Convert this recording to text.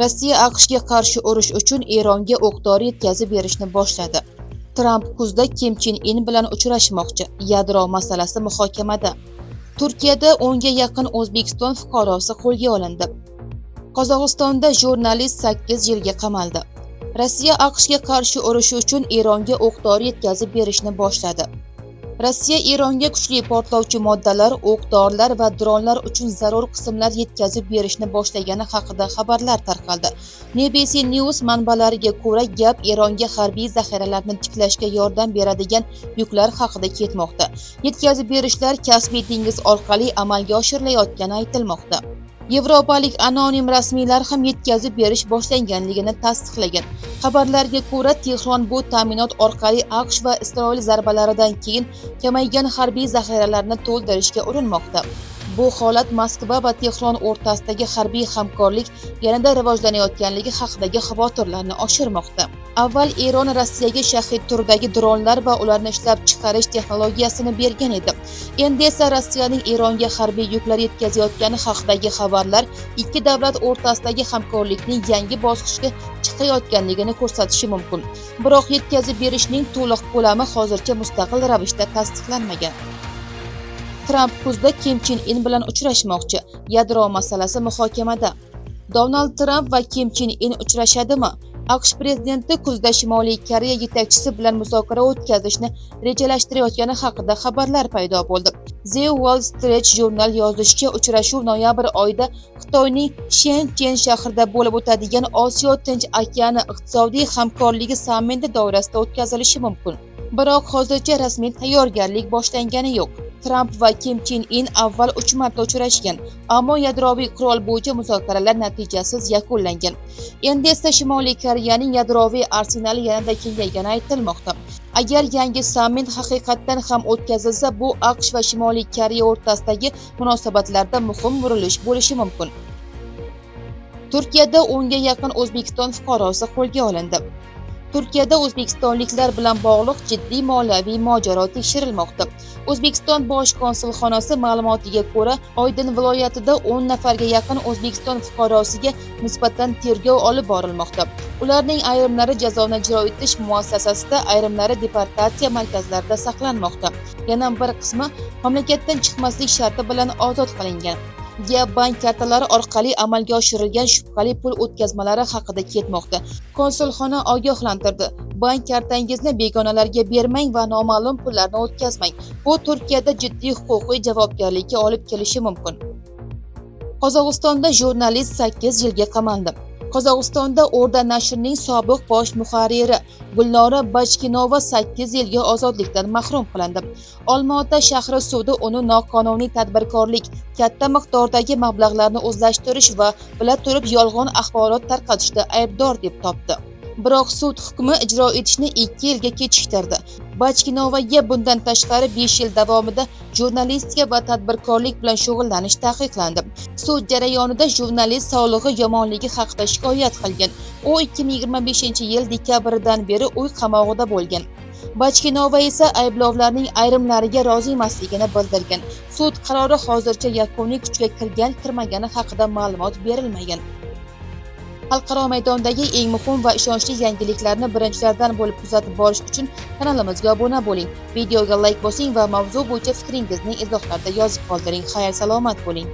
Rossiya AQShga qarshi urush uchun Eronga o'q-dori yetkazib berishni boshladi. Tramp kuzda Kim Chen In bilan uchrashmoqchi. Yadro masalasi muhokamada. Turkiyada 10 ga yaqin O'zbekiston fuqarosi qo'lga olindi. Qozog'istonda jurnalist 8 yilga qamaldi. Rossiya AQShga qarshi urushi uchun Eronga o'q-dori yetkazib berishni boshladi. Rossiya Eronga kuchli portlovchi moddalar, o'q-dorilar va dronlar uchun zarur qismlar yetkazib berishni boshlagani haqida xabarlar tarqaldi. NBC News manbalariga ko'ra, gap Eronga harbiy zaxiralarni tiklashga yordam beradigan yuklar haqida ketmoqda. Yetkazib berishlar Kaspiy dengiz orqali amalga oshirilayotgani aytilmoqda. Yevropalik anonim rasmiylar ham yetkazib berish boshlanganligini tasdiqlagan. Xabarlarga ko'ra, Tehron bu ta'minot orqali AQSh va Isroil zarbalaridan keyin kamaygan harbiy zaxiralarni to'ldirishga urinmoqda. Bu holat Moskva va Tehron o'rtasidagi harbiy hamkorlik yanada rivojlanayotganligi haqidagi xavotirlarni oshirmoqda. Avval Eron Rossiyaga Shahid turidagi dronlar va ularni ishlab chiqarish texnologiyasini bergan edi. Endi esa Rossiyaning Eronga harbiy yuklar yetkazayotgani haqidagi xabarlar ikki davlat o'rtasidagi hamkorlikning yangi bosqichga chiqayotganligini ko'rsatishi mumkin. Biroq yetkazib berishning to'liq ko'lami hozircha mustaqil ravishda tasdiqlanmagan. Tramp kuzda Kim Chen In bilan uchrashmoqchi. Yadro masalasi muhokamada. Donald Tramp va Kim Chen In uchrashadimi? AQSh prezidenti kuzda Shimoliy Koreya yetakchisi bilan muzokara o'tkazishni rejalashtirayotgani haqida xabarlar paydo bo'ldi. The Wall Street Journal yozishicha, uchrashuv noyabr oyida Xitoyning Shenchen shahrida bo'lib o'tadigan Osiyo Tinch okeani iqtisodiy hamkorligi sammiti doirasida o'tkazilishi mumkin. Biroq hozircha rasmiy tayyorgarlik boshlangani yo'q. Tramp va Kim Chen In avval 3 marta uchrashgan, ammo yadroviy qurol bo'yicha muzokaralar natijasiz yakunlangan. Endi esa Shimoliy Koreyaning yadroviy arsenali yanada kengaygani aytilmoqda. Agar yangi sammit haqiqatdan ham o'tkazilsa, bu AQSh va Shimoliy Koreya o'rtasidagi munosabatlarda muhim burilish bo'lishi mumkin. Turkiyada 10 ga yaqin O'zbekiston fuqarosi qo'lga olindi. Turkiyada o'zbekistonliklar bilan bog'liq jiddiy moliyaviy mojaro tekshirilmoqda. O'zbekiston bosh konsulxonasi ma'lumotiga ko'ra, Oydin viloyatida 10 nafarga yaqin O'zbekiston fuqarosiga nisbatan tergov olib borilmoqda. Ularning ayrimlari jazoni ijro etish muassasasida, ayrimlari deportatsiya markazlarida saqlanmoqda. Yana bir qismi mamlakatdan chiqmaslik sharti bilan ozod qilingan. Gap bank kartalari orqali amalga oshirilgan shubhali pul o'tkazmalari haqida ketmoqda. Konsulxona ogohlantirdi: bank kartangizni begonalarga bermang va noma'lum pullarni o'tkazmang. Bu Turkiyada jiddiy huquqiy javobgarlikka olib kelishi mumkin. Qozog'istonda jurnalist 8 yilga qamaldi. Qozog'istonda O'rda nashrining sobiq bosh muharriri Gulnora Bachkinova 8 yilga ozodlikdan mahrum qilindi. Olmaota shahri sudi uni noqonuniy tadbirkorlik, katta miqdordagi mablag'larni o'zlashtirish va bila turib yolg'on axborot tarqatishda aybdor deb topdi. Biroq sud hukmi ijro etishni 2 yilga kechiktirdi. Bachkinovaga bundan tashqari 5 yil davomida jurnalistika va tadbirkorlik bilan shug'ullanish taqiqlandi. Sud jarayonida jurnalist sog'lig'i yomonligi haqida shikoyat qilgan. U 2025 yil dekabridan beri uy qamog'ida bo'lgan. Bachkinova esa ayblovlarning ayrimlariga rozi emasligini bildirgan. Sud qarori hozircha yakuniy kuchga kirgan kirmagani haqida ma'lumot berilmagan. Xalqaro maydondagi eng muhim va ishonchli yangiliklarni birinchilardan bo'lib kuzatib borish uchun kanalimizga obuna bo'ling. Videoga layk bosing va mavzu bo'yicha fikringizni izohlarda yozib qoldiring. Xayr, salomat bo'ling.